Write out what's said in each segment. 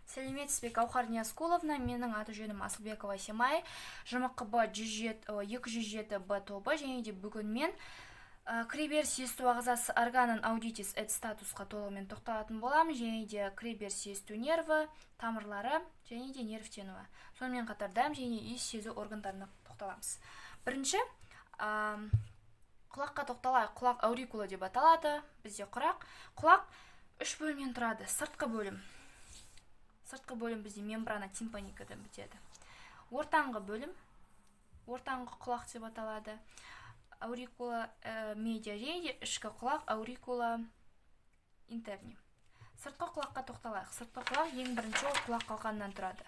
Сәлеметсіз бе, Гаухар Ниязкуловна! Менің аты жөнім Асылбекова Семай, ЖМҚБ 207 Б тобы. Және де бүгін мен кіреберіс есту ағзасы, organum auditis et статусқа толығымен тоқталатын боламын және де кіреберіс есту нерві тамырлары және де нервтенуі, сонымен қатар дәм және иіс сезу органдарына тоқталамыз. Бірінші құлаққа тоқталайық. Құлақ auricula деп аталады бізде. Құлақ үш бөлімнен тұрады. Сыртқы бөлім. Сыртқы бөлім бізде мембрана тимпаникадан бітеді. Ортаңғы бөлім ортаңғы құлақ деп аталады, auricula media, және де ішкі құлақ, auricula interni. Сыртқы құлаққа тоқталайық. Сыртқы құлақ ең бірінші ол құлақ қалқанынан тұрады.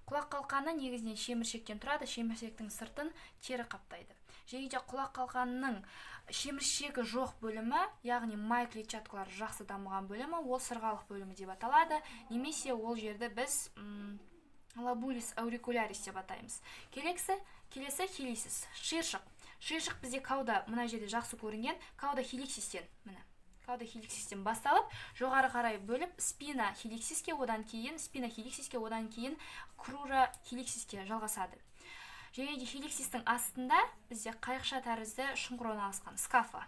Құлақ қалқаны негізінен шеміршектен тұрады. Шеміршектің сыртын тері қаптайды. Және де құлақ қалқанының шеміршегі жоқ бөлімі, яғни май клетчаткалары жақсы дамыған бөлімі, ол сырғалық бөлімі деп аталады немесе ол жерді біз lobulus auricularis деп атаймыз. Келесі helices, шиыршық. Шиыршық бізде cauda, мына жерде жақсы көрінген cauda helixистен, міне, cauda helixистен басталып, жоғары қарай бөліп, spina helixиске, одан кейін spina helixиске, одан кейін crura helixиске жалғасады. Және де helixистің астында бізде қайықша тәрізді шұңқыр орналасқан, scapha.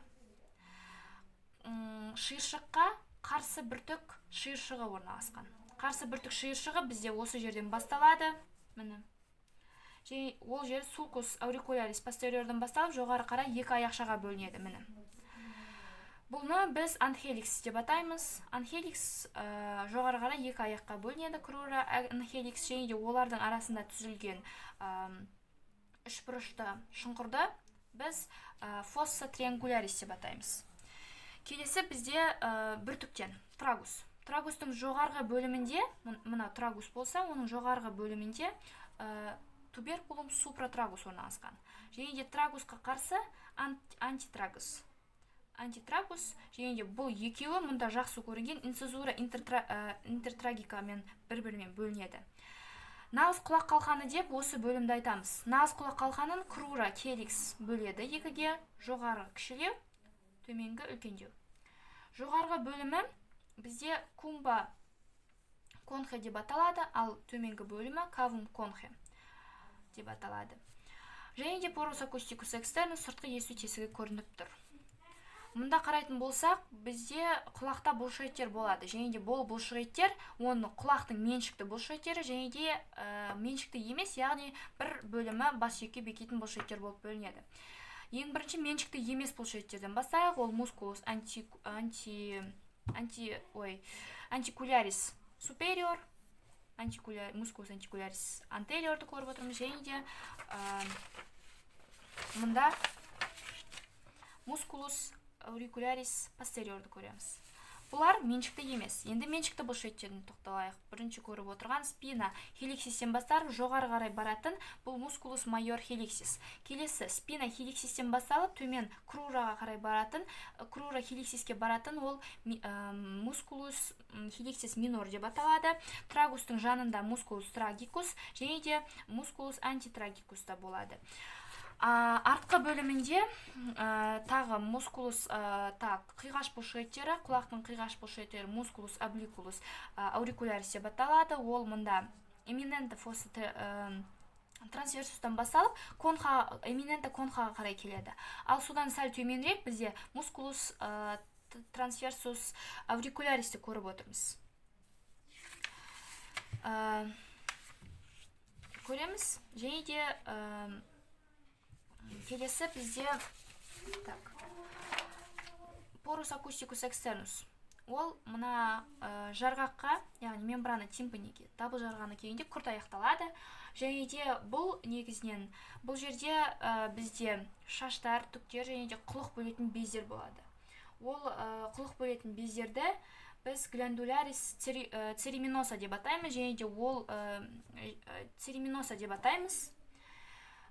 Шиыршыққа қарсы бүртік шиыршығы орналасқан. Қарсы бүртік шиыршығы бізде осы жерден басталады, міне, және ол жер sulcus auricularis posteriorдан басталып, жоғары қарай екі аяқшаға бөлінеді. Міне, бұны біз anthelix деп атаймыз. Anthelix жоғары қарай екі аяққа бөлінеді, crura anthelix, және де олардың арасында түзілген үшбұрышты шұңқырды біз fossa triangularis деп атаймыз. Келесі бізде бүртіктен tragus. Трагустың жоғарғы бөлімінде, мына трагус болса, оның жоғарғы бөлімінде tuberculum supratragus орналасқан. Және де трагусқа қарсы antitragus. Antitragus, және де бұл екеуі мұнда жақсы көрінген incisura intertragikaмен бір бірімен бөлінеді. Нағыз құлақ қалқаны деп осы бөлімді айтамыз. Нағыз құлақ қалқанын crura helix бөледі екіге: жоғарғы кішілеу, төменгі үлкендеу. Жоғарғы бөлімі бізде cymba conchae деп аталады, ал төменгі бөлімі cavum conchae деп аталады. Және де porus acusticus externus, сыртқы есту тесігі көрініп тұр. Мұнда қарайтын болсақ, бізде құлақта бұлшықеттер болады. Және де бұл бұлшықеттер, оны құлақтың меншікті бұлшықеттері және де меншікті емес, яғни бір бөлімі бас сүйекке бекитін бұлшықеттер болып бөлінеді. Ең бірінші меншікті емес бұлшықеттерден бастайық. Ол musculus anti anti anti ой anticularis superior, musculus anticularis anteriorды көріп отырмыз. Және де мұнда musculus auricularis posteriorды көреміз. Бұлар меншікті емес. Енді меншікті бұлшықеттеріне тоқталайық. Бірінші көріп отырған spina helixистен басталып, жоғары қарай баратын бұл musculus major helixis. Келесі spina helixистен басталып, төмен cruraға қарай баратын, crura helixиске баратын, ол musculus helixis minor деп аталады. Трагустың жанында musculus tragicus және де musculus antitragicus та болады. Артқы бөлімінде тағы musculus так, қиғаш бұлшықеттері, құлақтың қиғаш бұлшықеттері musculus obliquus auricularis деп аталады. Ол мұнда eminentia fossa transversустан басталып, concha, eminentia conchaға қарай келеді. Ал содан сәл төменірек бізде musculus transversus auricularisті көріп отырмыз. Көреміз. Және де келесі бізде, так, porus acusticus externus. Ол мына жарғаққа, яғни мембрана тимпаниге, дабыл жарғағына келгенде күрт аяқталады. Және де бұл негізінен бұл жерде бізде шаштар, түктер және де құлық бөлетін бездер болады. Ол құлық бөлетін бездерді біз glandularis ceruminosa деп атаймыз және де ол ceruminosa деп атаймыз.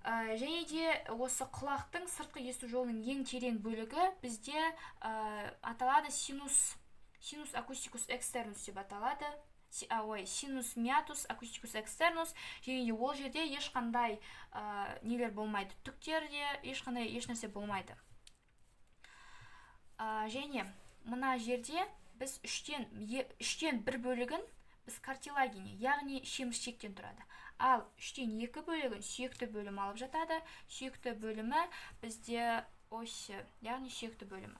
Және де осы құлақтың сыртқы есту жолының ең терең бөлігі бізде аталады sinus acusticus externus деп аталады. Ой, sinus meatus acusticus externus. Және де ол жерде ешқандай нелер болмайды, түктер де, ешқандай ешнәрсе болмайды. Және мына жерде біз үштен бір бөлігін біз біз cartilagine, яғни шеміршектен тұрады. Ал үштен екі бөлігін сүйекті бөлім алып жатады. Сүйекті бөлімі бізде ossea, яғни сүйекті бөлімі.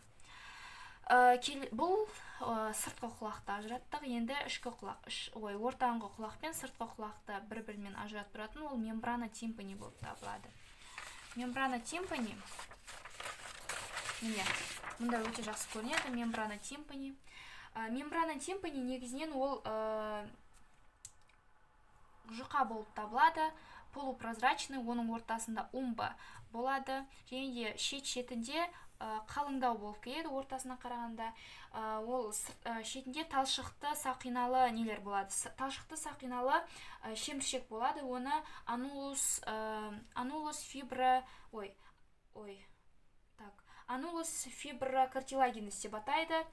Бұл сыртқы құлақты ажыраттық. Енді ішкі құлақ, ой, ортаңғы құлақ пен сыртқы құлақты бір бірімен ажыратып тұратын ол мембрана тимпани болып табылады. Мембрана тимпани, міне, мұнда өте жақсы көрінеді мембрана тимпани. Мембрана тимпани негізінен ол жұқа болып табылады, полупрозрачный, оның ортасында умба болады және де шет шетінде қалыңдау болып келеді ортасына қарағанда. Ол шетінде талшықты сақиналы нелер болады, талшықты сақиналы шеміршек болады. Оны anulus fibra, ой, ой, так, anulus fibrocartilaginis деп атайды,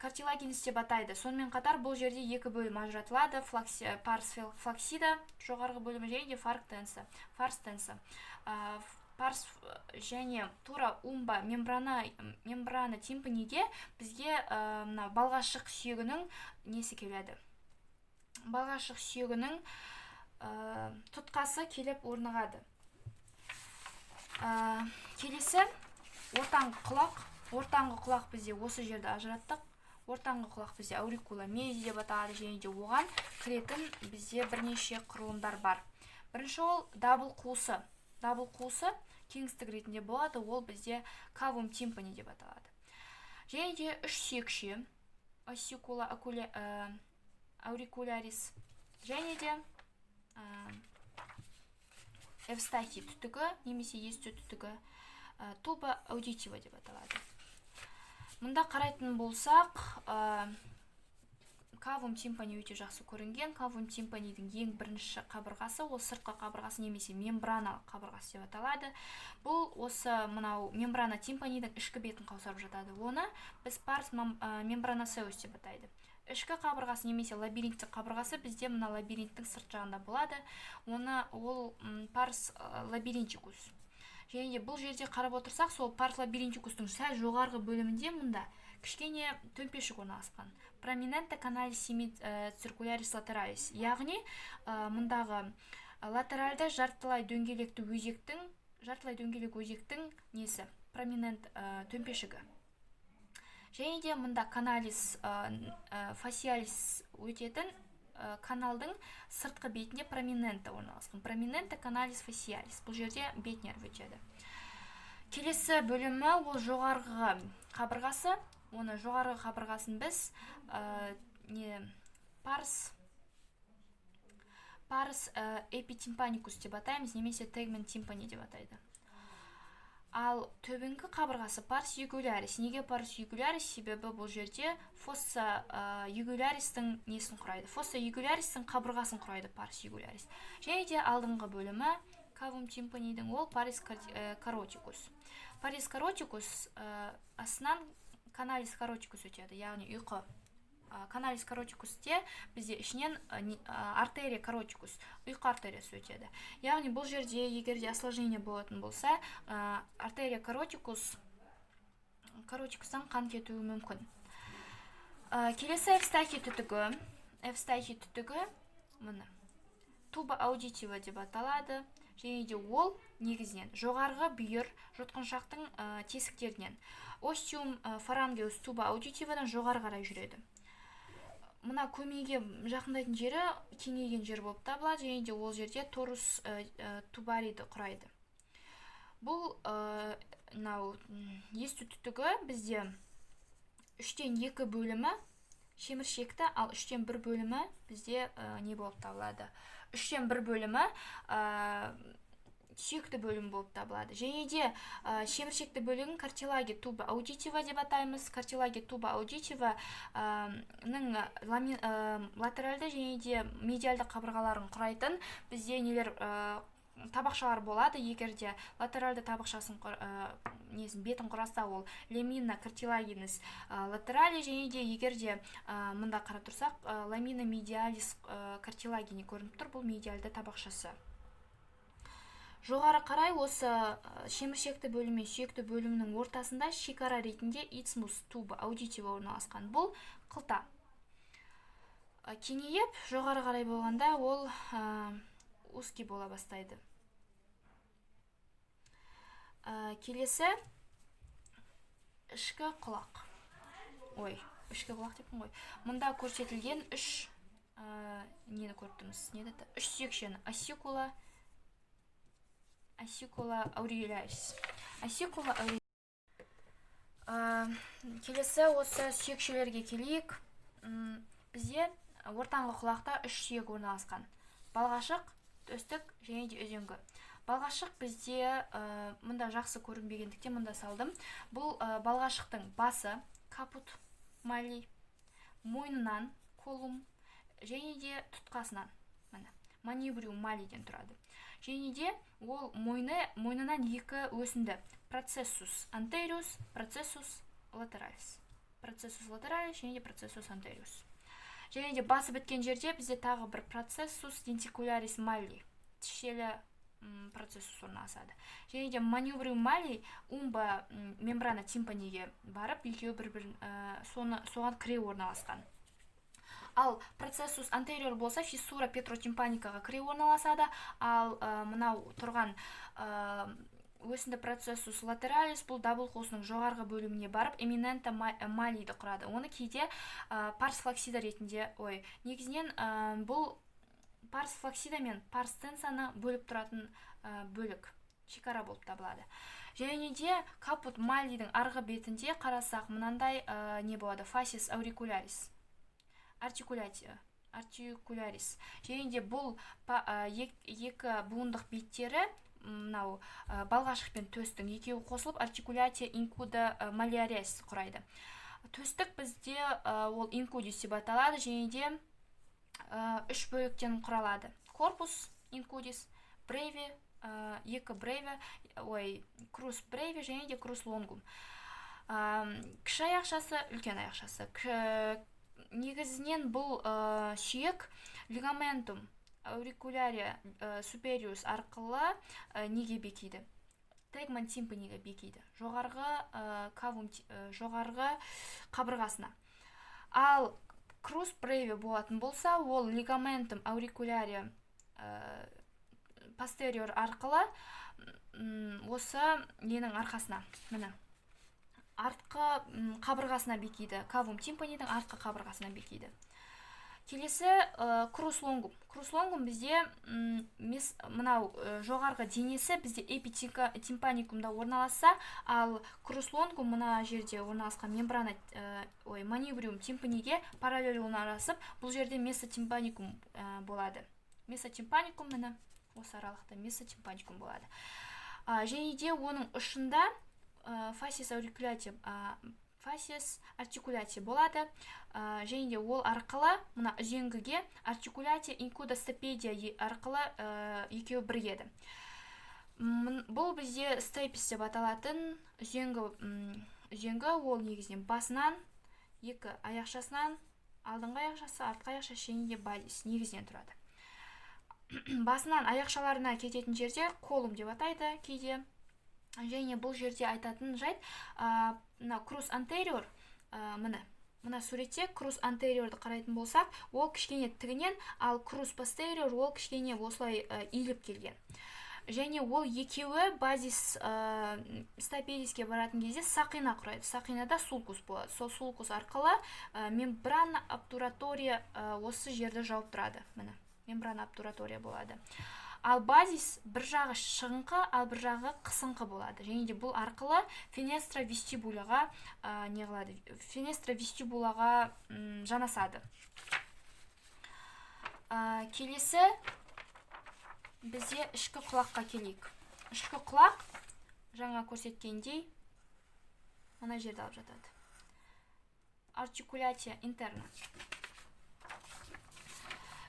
cartilaginis деп атайды. Сонымен қатар бұл жерде екі бөлім ажыратылады: pars flaccida жоғарғы бөлімі және де pars tensa. Pars және тура умба мембрана тимпаниге бізге мына балғашық сүйегінің несі келеді, балғашық сүйегінің тұтқасы келіп орнығады. Келесі ортаңғы құлақ. Ортаңғы құлақ бізде осы жерді ажыраттық. Ортаңғы құлақ бізде auricula media деп аталады және де оған кіретін бізде бірнеше құрылымдар бар. Бірінші ол дабыл қуысы. Дабыл қуысы кеңістік ретінде болады, ол бізде cavum tympani деп аталады. Және де үш сүйекше, ossicula auricularis, және де эвстахий түтігі немесе есту түтігі, tuba auditiva деп аталады. Мұнда қарайтын болсақ, cavum tympani өте жақсы көрінген. Cavum тимпанидің ең бірінші қабырғасы ол сыртқы қабырғасы немесе мембраналық қабырғасы деп аталады. Бұл осы мынау мембрана тимпанидің ішкі бетін қаусырып жатады, оны біз pars membranaceus деп атайды. Ішкі қабырғасы немесе лабиринттік қабырғасы бізде мына лабиринттің сырт жағында болады, оны ол pars labyrinthicus. Және де бұл жерде қарап отырсақ, сол pars labyrinthicus-тың сәл жоғарғы бөлімінде мұнда кішкене төмпешік орналасқан, prominentia canalis semicircularis lateralis, яғни мұндағы латеральды жартылай дөңгелекті өзектің, жартылай дөңгелек өзектің несі, prominent төмпешігі. Және де мұнда canalis facialis өтетін каналдың сыртқы бетінде prominentia орналасқан, prominentia canalis facialis. Бұл жерде бет нерв өтеді. Келесі бөлімі ол жоғарғы қабырғасы. Оны жоғарғы қабырғасын біз не pars epitympanicus деп атаймыз немесе tegmen tympani деп атайды. Ал төменгі қабырғасы pars jugularis. Неге pars jugularis? Себебі бұл жерде fossa jugularis-тің несін құрайды, fossa jugularis-тің қабырғасын құрайды pars jugularis. Және де алдыңғы бөлімі cavum тимпанидің ол pars caroticus. Pars caroticus астынан canalis caroticus өтеді, яғни ұйқы canalis caroticus-те бізде ішінен arteria caroticus, ұйқы артериясы өтеді. Яғни бұл жерде егер де осложнение болатын болса, arteria caroticus-тан қан кетуі мүмкін. Келесі эвстахий түтігі. Эвстахий түтігі міне tuba auditiva деп аталады және де ол негізінен жоғарғы бүйір жұтқыншақтың тесіктерінен, ostium pharyngeus tuba auditiva-дан жоғары қарай жүреді. Мына көмейге жақындайтын жері кеңейген жер болып табылады және де ол жерде torus tubariді құрайды. Бұл мынау есту түтігі бізде үштен екі бөлімі шеміршекті, ал үштен бір бөлімі бізде не болып табылады? Үштен бір бөлімі сүйекті бөлім болып табылады. Және де шеміршекті бөлігін cartilage tuba auditiva деп атаймыз. Cartilage tuba auditiva-ның латеральды және де медиальды қабырғаларын құрайтын бізде нелер, табақшалар болады. Егер де латеральды табақшасын несін, бетін құраса, ол lamina cartilaginis laterali. Және де егер де мында қарап тұрсақ, lamina medialis cartilagini көрініп тұр, бұл медиальды табақшасы. Жоғары қарай осы шеміршекті бөлім мен сүйекті бөлімнің ортасында шекара ретінде isthmus tuba auditiva орналасқан, бұл қылта. Кеңейіп жоғары қарай болғанда, ол узкий бола бастайды. Келесі ішкі құлақ, ой, ішкі құлақ деппін ғой. Мұнда көрсетілген үш нені көріп тұрмыз? Не еді? Үш сүйекшені: ossicula auricularis, ossicula. Келесі осы сүйекшелерге келейік. Бізде ортаңғы құлақта үш сүйек орналасқан: балғашық, төстік және де үзеңгі. Балғашық бізде мұнда жақсы көрінбегендіктен, мұнда салдым. Бұл балғашықтың басы, caput mallei, мойнынан, collum, және де тұтқасынан, міне, manubrium mallei ден тұрады. Және де ол мойнынан екі өсінді: processus anterius, processus lateralis, processus lateralis және де processus anterius. Және де басы біткен жерде бізде тағы бір processus denticularis mallei, тісшелі processus орналасады. Және де manubrium mallei umbo membrana tympani ге барып, екеуі бір бірін соны соған кіре орналасқан. Ал processus anterior болса, fissura petrotympanica ға кіре орналасады. Ал мынау тұрған өсінді processus lateralis, бұл дабыл қуысының жоғарғы бөліміне барып, eminentia mallei ді құрады. Оны кейде pars flaccida ретінде, ой, негізінен бұл pars flaccida мен pars tensa ны бөліп тұратын бөлік, шекара болып табылады. Және де caput mallei дің арғы бетінде қарасақ, мынандай не болады: facies auricularis, articulatio articularis. Және де бұл екі буындық беттері, мынау балғашық пен төстің екеуі қосылып, articulatio incudo malleolaris құрайды. Төстік бізде ол incudis деп аталады және де үш бөліктен құралады: corpus incudis, breve, екі breve, ой, crus breve және де crus longum. Кіші аяқшасы, үлкен аяқшасы. Негізінен бұл сүйек ligamentum auricularis superius арқылы неге бекиді? Tegmen tympani ге бекиді, жоғарғы cavum, жоғарғы қабырғасына. Ал crus breve болатын болса, ол ligamentum auricularis posterior арқылы осы ненің арқасына, міне, артқы қабырғасына бекиді, cavum tympani дің артқы қабырғасына бекиді. Келесі crus longum. Crus longum бізде мынау жоғарғы денесі бізде epitympanum да орналасса, ал crus longum мына жерде орналасқан мембрана, ой, manubrium tympani ге параллель орналасып, бұл жерде mesotympanum болады. Mesotympanum, міне, осы аралықта mesotympanum болады. Және де оның ұшында facies auriculati, facies articulati болады. Және де ол арқылы мына үзеңгіге articulatio incudostapedii арқылы екеуі бірігеді. Бұл бізде stapes деп аталатын үзеңгі. Үзеңгі ол негізінен басынан, екі аяқшасынан, алдыңғы аяқшасы, артқы аяқшасы және де basis негізінен тұрады. Басынан аяқшаларына кететін жерде collum деп атайды кейде. Және бұл жерде айтатын жайт, мына crus anterior, міне, мына суретте crus anterior ды қарайтын болсақ, ол кішкене тігінен, ал crus posterior ол кішкене осылай иіліп келген. Және ол екеуі basis stapedis ке баратын кезде сақина құрайды. Сақинада sulcus болады. Сол sulcus арқылы membrana obturatoria осы жерді жауып тұрады. Міне, membrana obturatoria болады. Ал basis бір жағы шығыңқы, ал бір жағы қысыңқы болады. Және де бұл арқылы fenestra vestibuli ға не қылады, fenestra vestibula ға жанасады. Келесі бізде ішкі құлаққа келейік. Ішкі құлақ жаңа көрсеткендей мына жерді алып жатады, articulatio interna.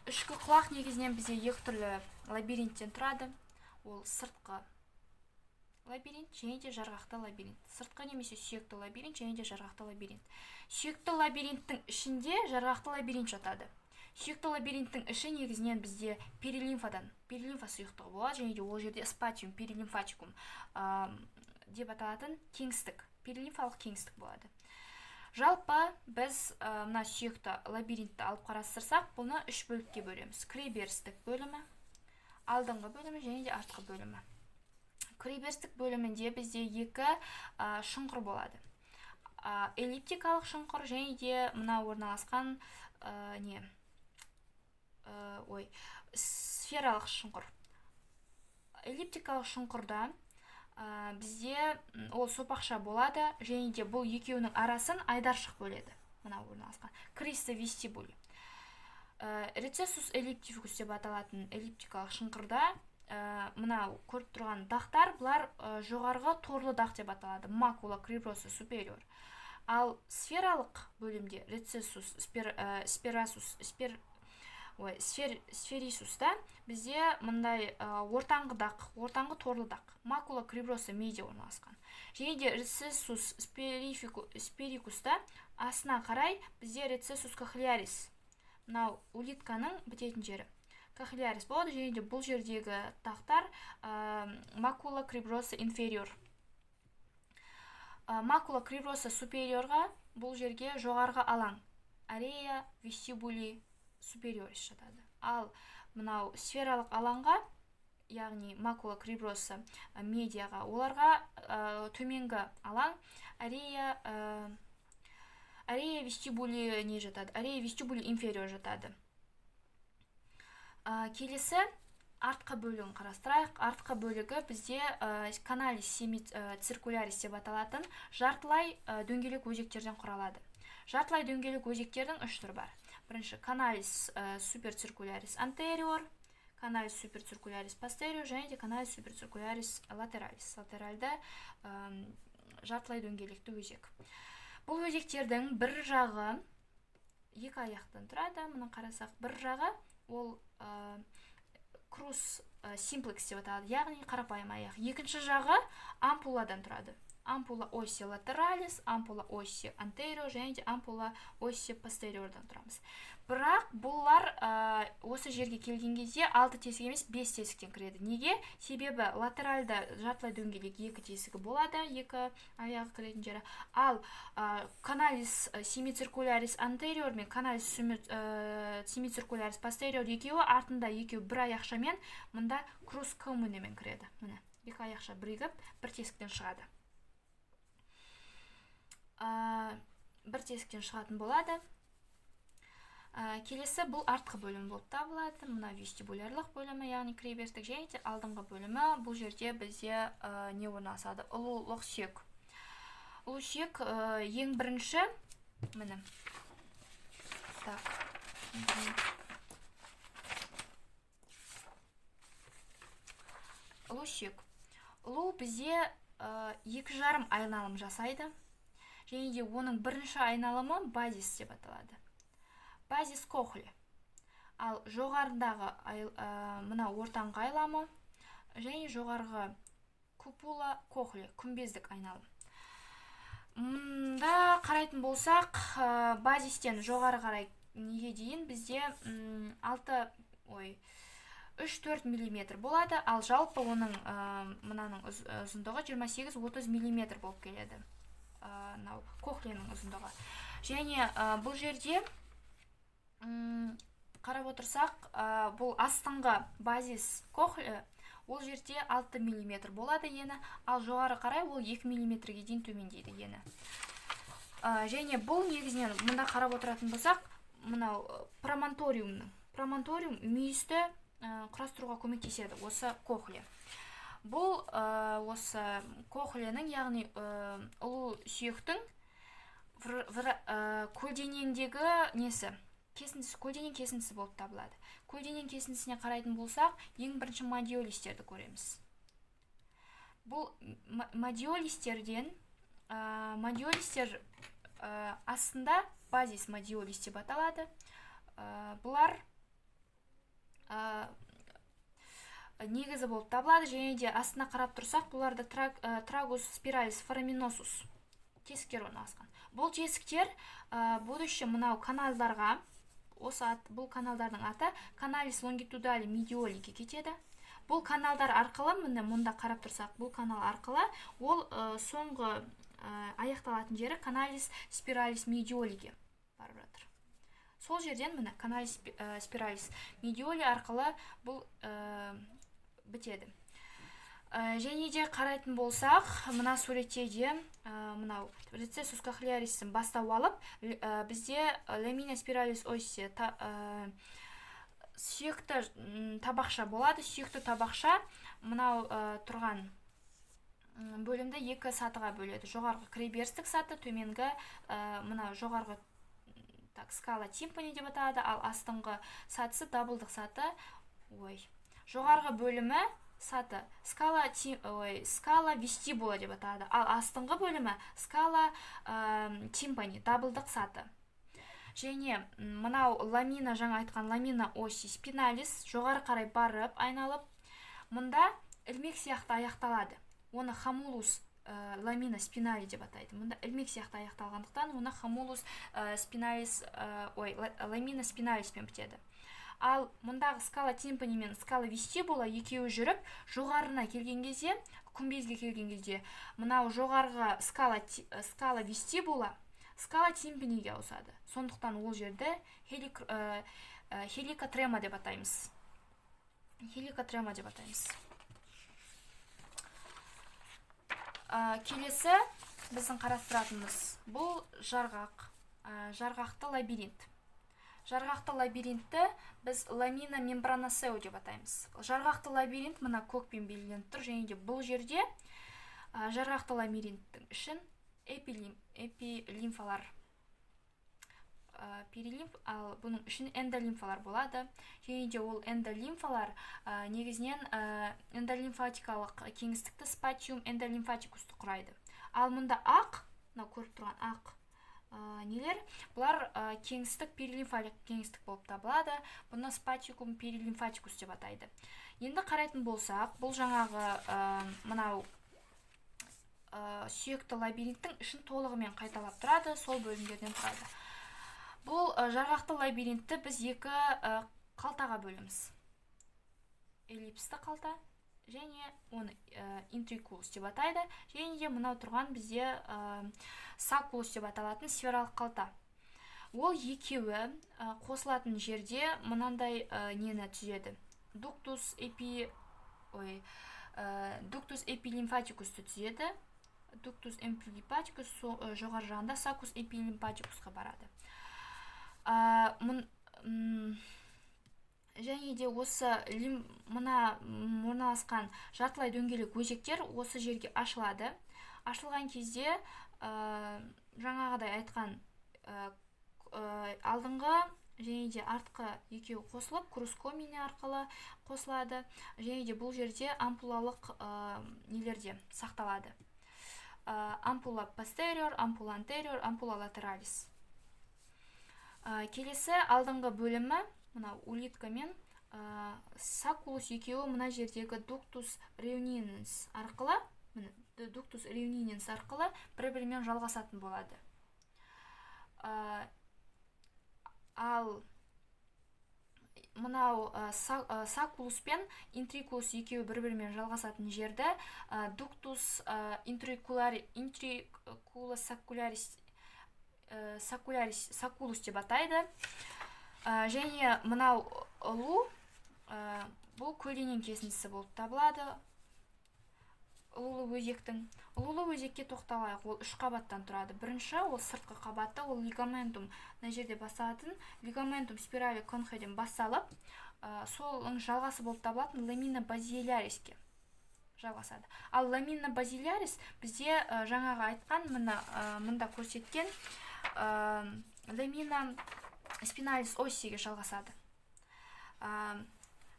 Ішкі құлақ негізінен бізде екі түрлі лабиринттен тұрады: ол сыртқы лабиринт және де жарғақты лабиринт. Сыртқы немесе сүйекті лабиринт және де жарғақты лабиринт. Сүйекті лабиринттің ішінде жарғақты лабиринт жатады. Сүйекті лабиринттің іші негізінен бізде перилимфадан, перилимфа сұйықтығы болады. Және де ол жерде spatium perilymphaticum деп аталатын кеңістік, перилимфалық кеңістік болады. Жалпы біз мына сүйекті, лабиринтті алып қарастырсақ, бұны үш бөлікке бөлеміз. Кіреберістік бөлімі, алдыңғы бөлімі және де артқы бөлімі. Кіреберістік бөлімінде бізде екі шұңқыр болады. Эллиптикалық шұңқыр және де мына орналасқан не ой, сфералық шұңқыр. Эллиптикалық шұңқырда бізде ол сопақша болады және де бұл екеуінің арасын айдаршық бөледі. Мына орналасқан crista vestibuli. Recessus ellipticus деп аталатын эллиптикалық шұңқырда мына көріп тұрған дақтар, бұлар жоғарғы торлы дақ деп аталады, macula cribrosa superior. Ал сфералық бөлімде recessus sperasus спер ой sphericus-та бізде мындай ортаңғы дақ, ортаңғы торлы дақ, macula cribrosa media орналасқан. Және де recessus sphericus-та астына қарай бізде recessus cochlearis, мынау улитканың бітетін жері cochlearis болады. Және де бұл жердегі дақтар macula cribrosa inferior. Macula cribrosa superiorға бұл жерге жоғарғы алаң area vestibuli superioris жатады. Ал мынау сфералық алаңға, яғни macula cribrosa mediaға, оларға төменгі алаң area vestibuli не жатады, area vestibuli inferior жатады. Келесі артқы бөлігін қарастырайық. Артқы бөлігі бізде canalis semicircularis деп аталатын жартылай дөңгелек өзектерден құралады. Жартылай дөңгелек өзектердің үш түрі бар. Бірінші canalis supercircularis anterior, canalis supercircularis posterior және де canalis supercircularis lateralis. Латеральды жартылай дөңгелекті өзек. Бұл өзектердің бір жағы екі аяқтан тұрады. Мына қарасақ, бір жағы ол crus simplex деп аталады, яғни қарапайым аяқ. Екінші жағы ампуладан тұрады: ampulla ossi lateralis, ampulla ossi anterior және де ampulla ossi posteriorдан тұрамыз. Бірақ бұлар осы жерге келген кезде алты тесік емес, бес тесіктен кіреді. Неге? Себебі латеральды жартылай дөңгелек екі тесігі болады, екі аяғы кіретін жері. Ал canalis semicircularis anterior мен canalis semicircularis posterior екеуі артында, екеуі бір аяқшамен, мында crus communeмен кіреді. Міне, екі аяқша бірігіп, бір тесіктен шығады. Бір тесіктен шығатын болады. Келесі бұл артқы бөлім болып табылады. Мына вестибулярлық бөлімі, яғни кіреберістік, және де алдыңғы бөлімі. Бұл жерде бізде не орналасады? Ұлулық сүйек. Ұлу сүйек ең бірінші, міне, так, ұлу сүйек. Ұлу бізде 2,5 айналым жасайды. Және де оның бірінші айналымы basis деп аталады. Basis cochleae. Ал жоғарындағы мына ортаңғы айламы және жоғарғы cupula cochleae, күмбездік айналым. Мұнда қарайтын болсақ, базистен жоғары қарай неге дейін бізде алты, ой, 3-4 миллиметр болады, ал жалпы оның мынаның ұзындығы 28-30 миллиметр болып келеді. Мынау кохлеяның ұзындығы. Және бұл жерде қарап отырсақ, бұл астыңғы basis cochleae, ол жерде 6 миллиметр болады ені, ал жоғары қарай ол 2 миллиметрге дейін төмендейді ені. Және бұл негізінен мында қарап отыратын болсақ, мынау промонториум мүйісті құрастыруға көмектеседі осы кохлея. Бұл осы кохлеяның, яғни ұлу сүйектің көлденеңдегі несі, кесіндісі, көлденең кесіндісі болып табылады. Көлденең кесіндісіне қарайтын болсақ, ең бірінші модиолистерді көреміз. Бұл модиолистерден, модиолистер астында basis modiolus деп аталады. Бұлар негізі болып табылады. Және де астына қарап тұрсақ, бұларда tragus spiralis foraminosus тесіктер орналасқан. Бұл тесіктер будущий мынау каналдарға, осы ат, бұл каналдардың аты canalis longitudinali medioliге кетеді. Бұл каналдар арқылы, міне, мұнда қарап тұрсақ, бұл канал арқылы ол соңғы аяқталатын жері canalис spiralis medioliге барып жатыр. Сол жерден міне canalис spiralis medioli арқылы бұл бітеді. Және де қарайтын болсақ, мына суретте де мынау recessus cochlearis-тен бастау алып, бізде lamina spiralis ossi сүйекті табақша болады. Сүйекті табақша мынау тұрған бөлімді екі сатыға бөледі. Жоғарғы кіреберістік саты, төменгі мына жоғарғы, так, scala tympani деп аталады, ал астыңғы сатысы дабылдық саты. Ой, жоғарғы бөлімі саты ой, scала vestibuli деп аталады, ал астыңғы бөлімі scala tympani, дабылдық саты. Және мынау ламина, жаңа айтқан lamina ossi spinalis жоғары қарай барып айналып, мұнда ілмек сияқты аяқталады. Оны hamulus lamina spinali деп атайды. Мұнда ілмек сияқты аяқталғандықтан, оны hamulus spinalis, ой, lamina spinaliспен бітеді. Ал мұндағы scala tympani мен scala vestibuli екеуі жүріп, жоғарына келген кезде, күмбезге келген кезде, мынау жоғарғы scala vestibuli scala tympaniге ауысады. Сондықтан ол жерді helicotrema деп атаймыз. Helicotrema деп атаймыз. Келесі біздің қарастыратынымыз бұл жарғақ, жарғақты лабиринт. Жарғақты лабиринтті біз lamina membranacea деп атаймыз. Жарғақты лабиринт мына көкпен белгіленіп тұр, және де бұл жерде жарғақты лабиринттің ішін эпилимфалар, перилимф, ал бұның ішін эндолимфалар болады. Және де ол эндолимфалар негізінен эндолимфатикалық кеңістікті, spatium endolymphaticusты құрайды. Ал мұнда ақ, мынау көріп тұрған ақ нелер, бұлар кеңістік, перилимфалық кеңістік болып табылады. Бұны spatium perilymphaticus деп атайды. Енді қарайтын болсақ, бұл жаңағы мынау сүйекті лабиринттің ішін толығымен қайталап тұрады, сол бөлімдерден тұрады. Бұл жарғақты лабиринтті біз екі қалтаға бөлеміз. Эллипсті қалта және оны intriculus деп атайды, және де мынау тұрған бізде sacculus деп аталатын сфералық қалта. Ол екеуі қосылатын жерде мынандай нені түзеді? Ductus epi, ой, ductus epilymphaticusты түзеді. Ductus epilymphaticus жоғары жағында saccus epilymphaticusқа барады. Және де осы мына орналасқан жартылай дөңгелек өзектер осы жерге ашылады. Ашылған кезде жаңағыдай айтқан алдыңғы және де артқы екеуі қосылып, crus commune арқылы қосылады, және де бұл жерде ампулалық нелерде сақталады. Ampulla posterior, ampulla anterior, ampulla lateralis. Келесі алдыңғы бөлімі мына улитка мен sacculus екеуі мына жердегі ductus reuniens арқылы, міне, ductus reuniens арқылы бір-бірімен жалғасатын болады. Ал мынау sacculus пен intriculus екеуі бір-бірімен жалғасатын жерді ductus intriculus saccularis, saccularis sacculus деп атайды. Және мынау ұлу, бұл көлденең кесіндісі болып табылады ұлулы өзектің. Ұлулы өзекке тоқталайық. Ол үш қабаттан тұрады. Бірінші ол сыртқы қабаты, ол ligamentum, мына жерде басталатын ligamentum spirale conchaеден басталып, солың жалғасы болып табылатын lamina basilarisке жалғасады. Ал lamina basilaris бізде жаңағы айтқан, мына мында көрсеткен lamina spinalis ossiге жалғасады.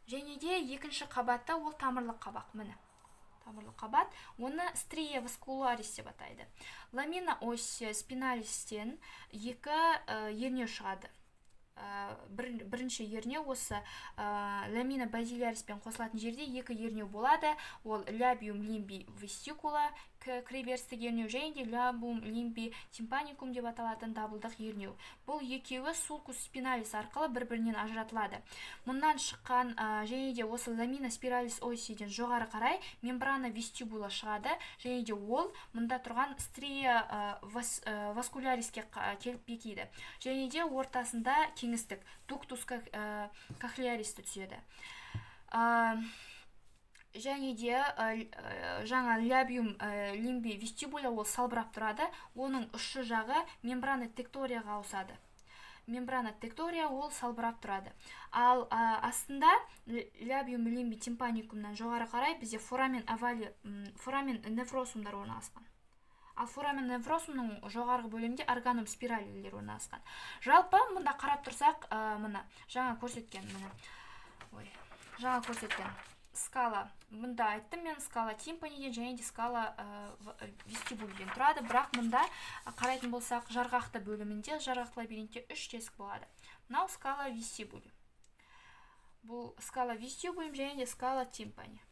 Және де екінші қабаты ол тамырлы қабақ, міне, тамырлы қабат, оны stria vascularis деп атайды. Lamina ossi spinalistен екі ернеу шығады. Бірінші ернеу осы lamina basilaриспен қосылатын жерде екі ернеу болады. Ол labium limbi vestibuli. Кіреберістік ернеу және де labium limbi tympanicum деп аталатын дабылдық ернеу. Бұл екеуі sulcus spinalis арқылы бір бірінен ажыратылады. Мұнан шыққан және де осы lamina spiralis ossi ден жоғары қарай мембрана вестибула шығады және де ол мұнда тұрған stria vascularis ке келіп бекиді және де ортасында кеңістік ductus cochlearis ті түседі. Және де жаңа labium limbi vestibuli, ол салбырап тұрады, оның ұшы жағы мембрана текторияға ауысады. Мембрана тектория, ол салбырап тұрады. Ал астында labium limbi tympanicum нан жоғары қарай бізде foramen ovale, foramen nevrosum дар орналасқан. Ал foramen nevrosum ның жоғарғы бөлімінде organum spirale лер орналасқан. Жалпы мұнда қарап тұрсақ, мына жаңа көрсеткен, міне, ой, жаңа көрсеткен scala, мұнда айттым мен, scala tympani ден және де scala vestibuli ден тұрады. Бірақ мұнда қарайтын болсақ, жарғақты бөлімінде, жарғақты лабиринтте үш тесік болады. Мынау scala vestibuli, бұл scala vestibulum және де scala tympani.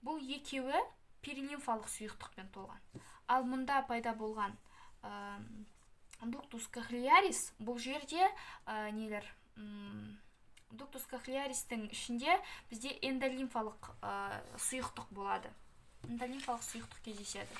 Бұл екеуі перилимфалық сұйықтықпен толған. Ал мұнда пайда болған ductus cochlearis, бұл жерде нелер, ductus cochlearis тің ішінде бізде эндолимфалық сұйықтық болады, эндолимфалық сұйықтық кездеседі.